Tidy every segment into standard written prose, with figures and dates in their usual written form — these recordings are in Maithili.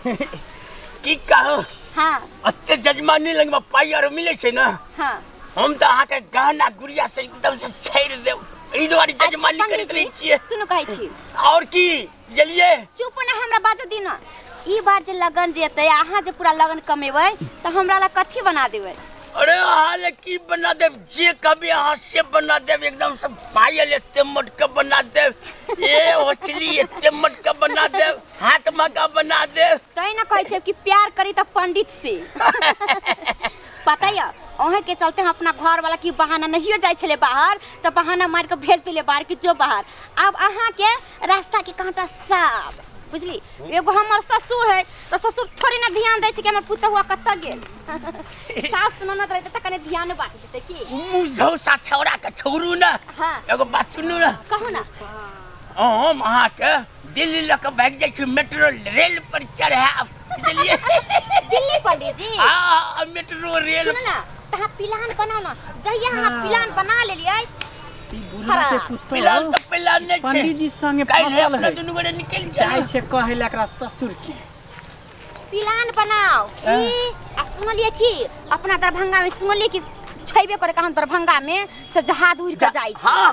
की कहू? हाँ। अते जजमानी लगमे पाइ आर मिलै छै ने। हाँ। हम तऽ अहाँके गहना गुड़िया से एकदम से छेड़ देब, एहि दुआरे जजमानी करैत रहै छियै। सुनू कहै छी। और की जलिए? चुप ना, हमरा बाजऽ दी ना। ई बार जे लगन जेतै, अहाँ जे पूरा लगन कमेबै तऽ हमरा ला कथी बना देबै? अरे अहाँ ले की बना देब, जे कभी अहाँ से बना देब, एकदम से पायल एते मोटका बना देब, ए होसली एते मोटका बना देब, हाथ मका बना देब। तै ना कहै छै कि प्यार करी तऽ पंडित से। पता यऽ अहें के चलते हम अपना घर वाला की बहाना नहियो जाइ छलै बाहर, तऽ बहाना मारि कऽ भेज देलियै बाहर कि जो बाहर। आब अहाँ के रास्ता के कांटा साफ, बुझली? एगो हमर ससुर है तऽ ससुर थोड़ी ना ध्यान दै छै कि हमर पुतहुआ कतऽ गेल। सास ननद रहतै तऽ कने ध्यान बाँटि देतै की। मुझौसा छौड़ा के छोड़ू ना। हाँ। एगो बात सुनू ना। कहू ना। हम अहाँके दिल्ली लऽ कऽ भागि जाइ छी, मेट्रो रेल पर चढ़ायब, बुझलियै? दिल्ली पंडित जी? हाँ, मेट्रो रेल। सुनू ना, तऽ अहाँ प्लान बनाउ ना, जहिया अहाँ प्लान बना लेलियै। प्लान तऽ प्लान नहि छै। पंडित जी संगे काल्हि फसल अपना है। दुनू गोटे निकलि जाइ चलू। छै कहै लए एकरा ससुर के। प्लान बनाओ। ई आ सुनलियै कि अपना दरभंगा में सुनलियै कि छेबे करे हम दरभंगा में से जहाज उड़ के जाइ छै। हाँ,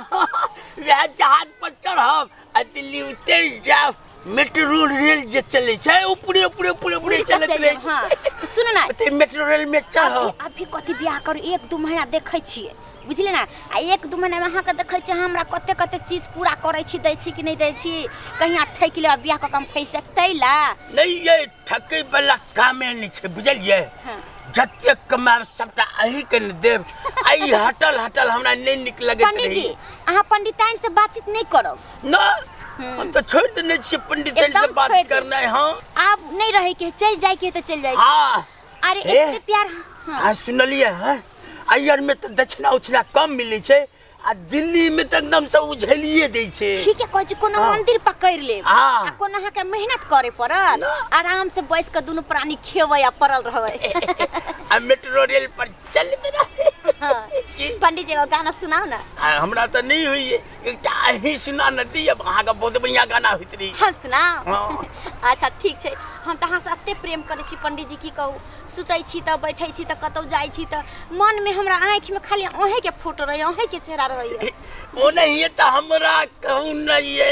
वएह जहाज पर चढ़ब आ दिल्ली उतरि जायब। मेट्रो रेल जे चलै छै ऊपरे ऊपरे ऊपरे ऊपरे उड़ि कऽ चलैत चलि रहै जायब। हाँ, तऽ सुनू ना, छै। मेट्रो रेल में चढ़ब। अभी कथी बियाह करू, 1-2 महीना देखै छियै, बुझलियै ना? आ 1-2 महीना में अहाँके देखै छियै हमरा कते कते चीज पूरा करै छी, दै छी कि नहि दै छी, कहीं अहाँ ठकि लेब बियाह कऽ के हम फँसि जायब तै ला। नहि ये ठकै वाला कामे नहि छै, बुझलियै? हाँ। जतेक कमायब सबटा अहीँके ने देब। आ ई हटल हटल हमरा नहि नीक लगैत पंडित जी रहै। अहाँ पंडिताइन से बातचीत नहि करब। ना, हम तऽ छोड़ि देने छियै पंडित से बात करनाइ। हाँ, आब नहि रहै के, चलि जाइ के तऽ चलि जाइ। हाँ। अरे एते प्यार। हाँ सुनलियै? हाँ, अय्यर में तऽ दक्षिणा उक्षिणा कम मिलै छै आ दिल्ली में तऽ एकदम से उझलिए दै छै। ठीक है, कहै छी कोनो मंदिर पकड़ि लेब आ कोनो अहाँके मेहनत करे पड़त, आराम से बैस कऽ दुनू प्राणी खेबै आ पड़ल रहबै। आ मेट्रो रेल पर चलैत रहबै। पंडित जी एगो गाना सुनाउ ना। हमरा तऽ नहि होइए, एकटा अहीं सुना न दिअ, अहाँके बहुत बढ़िआँ गाना होइत रहै। हम सुनाउ? अच्छा ठीक छै। हम तऽ अहाँसँ एते प्रेम करै छी पंडित जी, की कहू, सुतै छी तऽ बैठै छी तऽ कतहु जाइ छी तऽ मनमे हमरा आँखिमे खाली अहीँके फोटो रहैए, अहीँके चेहरा रहैए। ओनाहिए तऽ हमरा कहू नहि ये,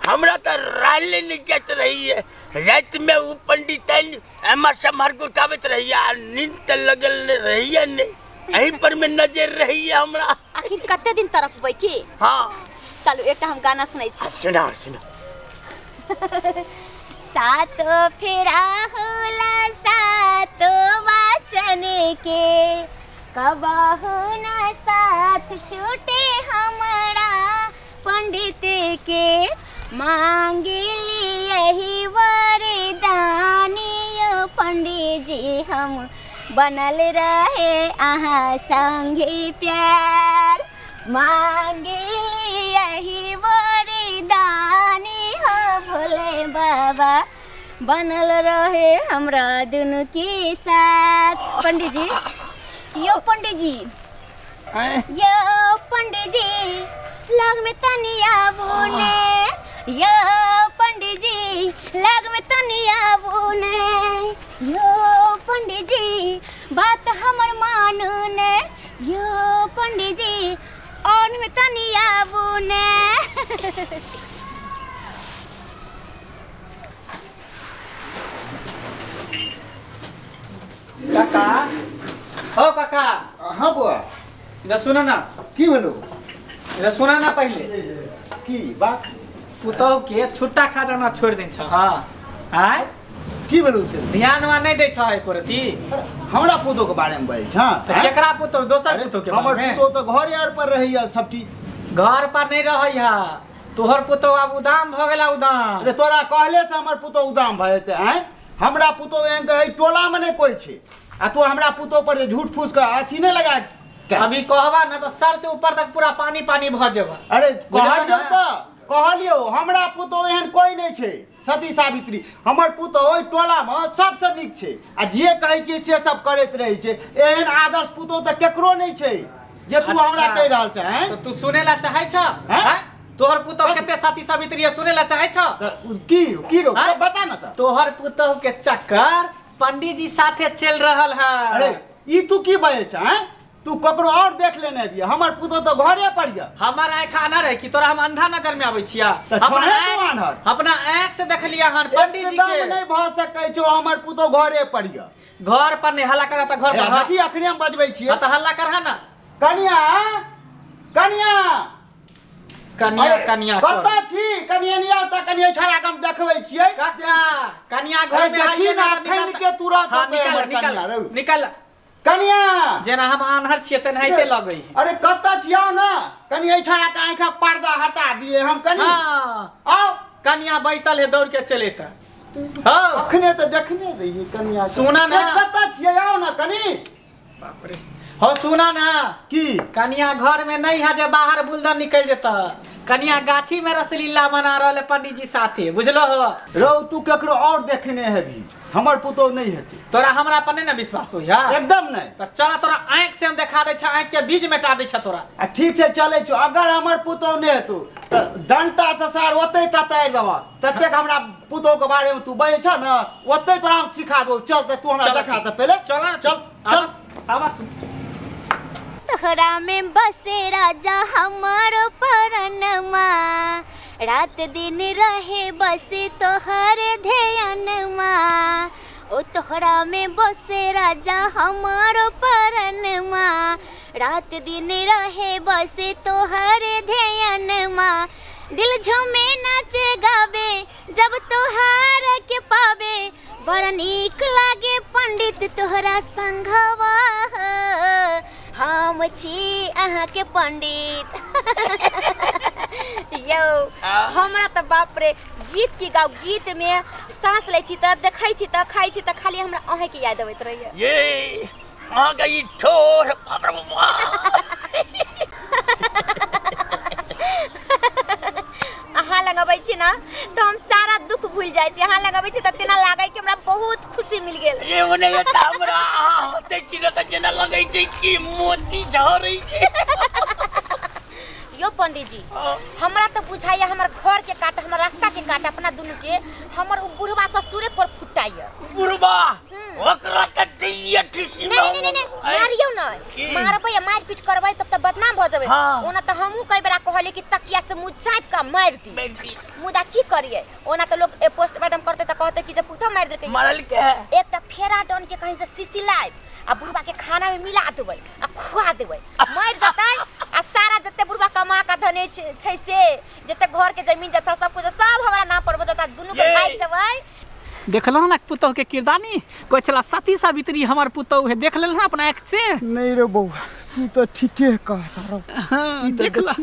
हमरा तऽ रहले नहि जाइत रहैए। रातिमे ओ पंडित एम्हर सम्हर गुड़काबैत रहैए आ नींद तऽ लगल नहि रहैए, नहि एहि पर मे नजर रहैए हमरा। आखिर कते दिन तरफबै की? हाँ चलू एकटा हम गाना सुनै छी। सुनाउ सुनाउ। सातो फेरा होला सातो वचन के, कबहु न साथ छूटे हमरा पंडित के, मांगली यही वरदान यो पंडित जी हम बनल रहे अहाँ संगे प्यार, मांगली यही वरदान हो भोले बाबा बनल रहे हमरा दुनू के साथ। पंडित जी, यो पंडित जी, यो पंडित जी लग में तनी आबू ने, यो पंडित जी लग में तनी आबू ने, यो पंडित जी बात हमर मानू ने, यो पंडित जी और में तनी आबू ने। काका, हो काका। हाँ बुआ, इधर सुना ना। की भेलो? इधर सुना ना पहले। की बात? पुतहु के छुट्टा खजाना छोड़ दिन छ। हाँ आय की भेलो से? ध्यान वा नहीं दै छ एको रति। हमरा पुतहु के बारे में बोल छ। त केकरा पुतहु? दोसर पुतहु के बारे में। हमर पुतहु त घर यार पर रहैया सब चीज। घर पर नहीं रहैया तोहर पुतहु, आब उदाम भ गेला उदाम। अरे तोरा कहले से हमर पुतहु उदाम भ जेतै? हैं, हमरा पुतहु एहन त एहि टोला में नहीं कोई छे, आ तू हमरा पुतहु पर जे झूठ फूस के अथी नहीं लगा के। अभी कहबा ना तो सर से ऊपर तक पूरा पानी पानी भ जेबा। अरे कहलियो त, कहलियो हमरा पुतहु एहन कोई नहीं छे। सती सावित्री हमर पुतहु ओहि टोला में सबसे नीक छे, आ जे कहै छियै से सब करैत रहै छे। एहन आदर्श पुतहु त केकरो नहीं छे जे तू हमरा कहि रहल छे। हैं, तो तू सुने ला चाहै छ? हैं, तोहर पुतोह कते साथी सावित्री है सुने ला चाहे छ की की रो बता ना त तोहर पुतोह के चक्कर पंडित जी साथे चल रहल है। अरे ई तू की बजे छ हैं तू ककरो और देख लेने भी हमर पुतोह तो घरे पर या हमर आंख आना रहे कि तोरा हम अंधा नजर में आबै छिया अपना अपना आंख से देख लिया हन पंडित जी के नहीं भ सकै छो हमर पुतोह घरे पर या घर पर नहीं हल्ला करा त घर पर देखी अखने हम बजबै छियै त हल्ला करहा ना कनिया कनिया कनिया कनिया कत छी कनिया नहीं आता कनिया छड़ा कम देखबै छियै काका कनिया घर में देखी ना अखन के तुरंत निकल निकल निकल कनिया जेना हम आन्हर छियै तेनाहिते लगै अरे कत छियौ ना कनिया छड़ा के आंखा पर्दा हटा दिए हम कनी हां आओ कनिया बैसल है दौड़ के चले त हां अखने त देखने रहिए कनिया सुना ना कत छियै आओ ना कनी बाप रे हो सुना ना की कनिया घर में नहीं है जे बाहर बुलदन निकल जेता कनिया गाछी में रसलीला मना रहल पंडित जी साथे बुझलो हो रौ तू केकरो और देखने है भी हमर पुतोह नहीं हेते तोरा हमरा पर नहीं ना विश्वास होई हां एकदम नहीं त चल तोरा आंख से हम देखा दै छ आंख के बीज मेटा दै छ तोरा आ ठीक छै चलै छौ अगर हमर पुतोह नहीं हेतौ त डंटा से सार ओतै ततारि देबह ततेक हमरा पुतोह के बारे में तू बजै छ ना ओतै तोरा हम सिखा देबौ चल त तू हमरा देखा त पहिले चल चल चल आवा तू तोहरा में बसे राजा हमारो परनमा रात दिन रहे बसे तोहरे ध्यानमा ओ तोहरा में बसे राजा हमारो परनमा रात दिन रहे बसे तोहरे ध्यानमा दिल झूमे नाचे गावे जब तोहार के पावे बड़ा नीक लागे पंडित तोहरा संघवा हम छी अहाँ के पंडित। यौ हमरा त बाप रे गीत की गाओ गीत में सांस लै छी त देखै छी त खाइ छी त खाली हमरा अहाँ के याद अबैत रहैया। ये अहाँ के ई ठोर बाप रे बाप अहाँ लग अबै छी ना त हम सारा दुख भूल जाइ छी। अहाँ लग अबै छी त तेना लागै कि हमरा बहुत खुशी मिल गेल। ये ओने त हमरा अहाँ हँसै छी न त जेना लगै छै कि मोती झरै छै। यो पंडित जी हमरा त बुझाइया हमर घर के काट हमर रास्ता के काट अपना दुनू के हमर उ बुढ़वा ससुरे पर फुटाइया। बुढ़वा ओकरा त दिया ठिसी नहीं नहीं नहीं मारियौ न मारबै आ मार पीट करबै तब त बदनाम भ जेबै। ओना त हमहु कई बेरा कहलियै कि तकिया से मुंह चापि के मारि दी मुदा की करियै ओना त लोग पोस्टमार्टम करते त कहते कि जे पुतह मारि देलकै मारल के एकटा फेरा डन के कहीं से सीसी लाइब आ बुढ़वा के खाना में मिला देबै आ खुआ देबै मरि जतै आ सारा जते बुढ़वा कमा के धने छै से जते घर के जमीन जथा सब कुछ सब हमरा नाम पर हो जता दुनू के भाग जेबै। देखलहुँ ना पुतोह के किरदानी कोई छला सती सावित्री हमार पुतोह है देख लेल ना अपना आँख से। नहीं रे बौआ तू तो ठीके कहता रहो। हाँ, देखला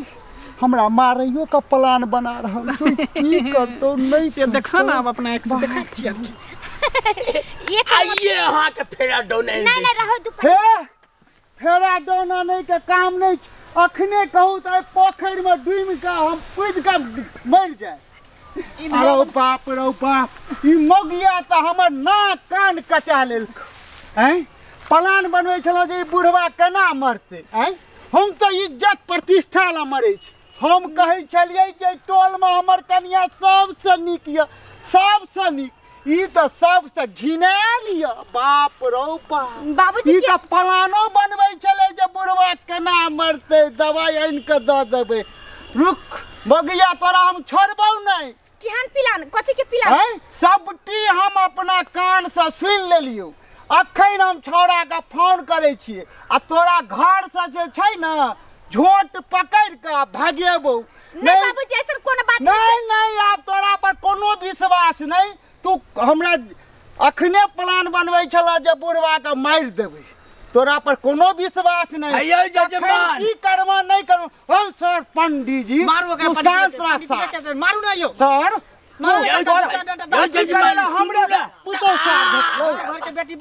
हमरा मारैयो का प्लान बना रहल छौ की करतौ नहीं से देखो ना अब अपना आँख से देखै छियै। ये आइए अहाँ के फेरा डोने नहीं नहीं रहो दू हे फेरा डोना नहीं के काम नहीं अखने कहू त पोखरि में डूबि के हम कूद के मरि जाए। अरे बाप रे बाप ई मगिया त हमर नाक कान कटा लेल हैं प्लान बनबै छलहुँ जे ई बुढ़वा केना मरतै हैं हम त इज्जत प्रतिष्ठा ला मरै छी। हम कहै छलियै जे टोलमे हमर कनिया सबसँ नीक यऽ सबसँ नीक ई त सबसँ घिनायल यऽ। बाप रौ बाप बाबूजी ई त प्लानो बनबै छलै जे बुढ़वा केना मरतै दवाइ आनि कऽ दऽ देबै। रुक मगिया तोरा हम छोड़बौ नहीं। केहन प्लान कथी के प्लान सबटी हम अपना कान से सुनि लेलियौ। अखन हम छौड़ा के फोन करै छियै आ तोरा घर से जे छै ना झोट पकड़ के भागेबौ। नहीं बाबूजी ऐसन कोनो बात नहीं नहीं आब तोरा पर कोनो विश्वास नहीं। तू हमरा अखने प्लान बनबै छला जे बुढ़वा के मारि देबै तोरा पर कोनो विश्वास नहीं। जजमान की करबा नहीं करबा हम सर पंडित जी मारू तू शांत रह मारू ना यो सर जजमान हमरे पुतोह सर घर के बेटी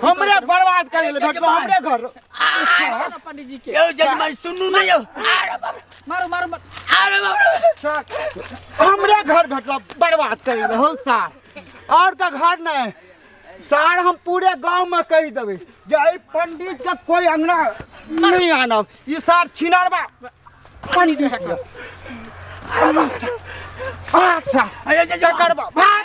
हमरे बर्बाद करे ले भेटलो हमरे घर पंडित जी के यो जजमान सुनू ना यो अरे बाप मारू मारू अरे बाप सर हमरे घर भेटलो बर्बाद करे ले हो सर और का घर नहीं सर हम पूरे गांव में कह देबै जे एहि पंडित के कोई अंगना नहीं आनब ई सर छिनरबा पंडित। अच्छा तकर भाग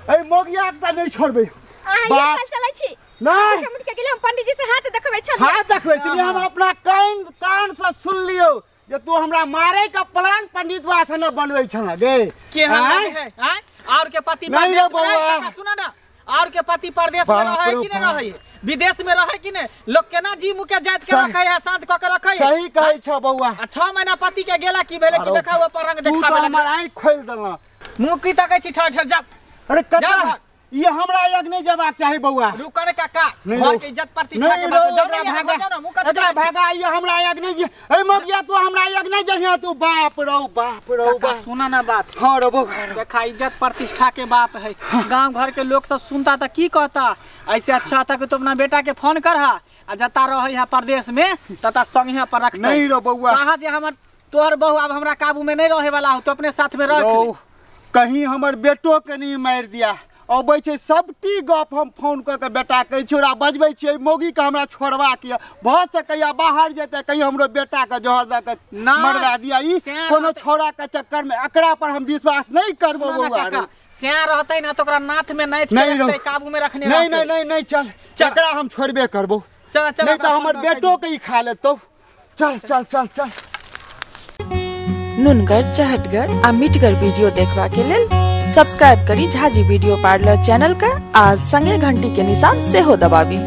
ए मोगिया के त नहीं छोड़बै। अहाँ ये साल चलै छी नहीं चमुट के गेले हम पंडित जी से हाथ देखबै छलियै। हाथ देखबै छलियै हम अपना कान कान से सुन लियौ जे तू हमरा मारे का प्लान पंडितवा से न बनबै छल गे। केहन लगे है आय और के पति परदेश में रहे, सुना ना, और के पति परदेश में रहे कि नहीं रहे, विदेश में रहे कि नहीं, लोग केना जी मुके जात के रखे है, शांत क के रखे है। सही कहै छ बौआ। आ 6 महीना पति के गेला की भेले कि देखा वो पर रंग तू देखाबे तो हमर आँख खोल देला। मुंह की तकै छी ठर ठर जा। अरे कता ये हमरा यज्ञ नहीं जबाक चाही बौआ। रुक रे काका, घर के इज्जत प्रतिष्ठा के बात जाओ ना, भागा जाओ ना, मुंह कत एकरा भागा। ये हमरा यज्ञ नहीं ए मगिया तू हमरा यज्ञ नहीं जहिया तू बाप रौ बाप रौ काका सुना ना बात। हां रे बौआ देखा इज्जत प्रतिष्ठा के बात है, गांव घर के लोग सब सुनता त की कहता। ऐसे अच्छा था कि तू अपना बेटा के फोन करहा आ जता रहे है परदेश में तता संगे पर रखते। नहीं रो बौआ कहा जे हमर तोहर बहू अब हमरा काबू में नहीं रहे वाला हो तो अपने साथ में रख। कहीं हमर बेटो के नहीं मार दिया अबै छै सबटी गप हम फोन कऽ के बेटा कहै छियै ओकरा बजबै छियै मौगी के हमरा छोड़बाक यऽ भऽ सकैया बाहर जेतै कहीं हमरो बेटा के जहर दऽ के मरवा दिया। ई कोनो छोड़ा के चक्कर में एकरा पर हम विश्वास नहीं करबो बौआ। स्या रहतै ना तो ओकरा नाथ में नहीं रखतै, काबू में रखने नहीं नहीं नहीं नहीं चल एकरा हम छोड़बे करबो। चल चल नहीं तो हमर बेटो के ई खा लेतौ। चल चल चल चल। नुनगर चहटगर आ मिठगर वीडियो देखबा के लेल सब्सक्राइब करी झाजी वीडियो पार्लर चैनल का आ संगे घंटी के निशान सेहो दबाबी।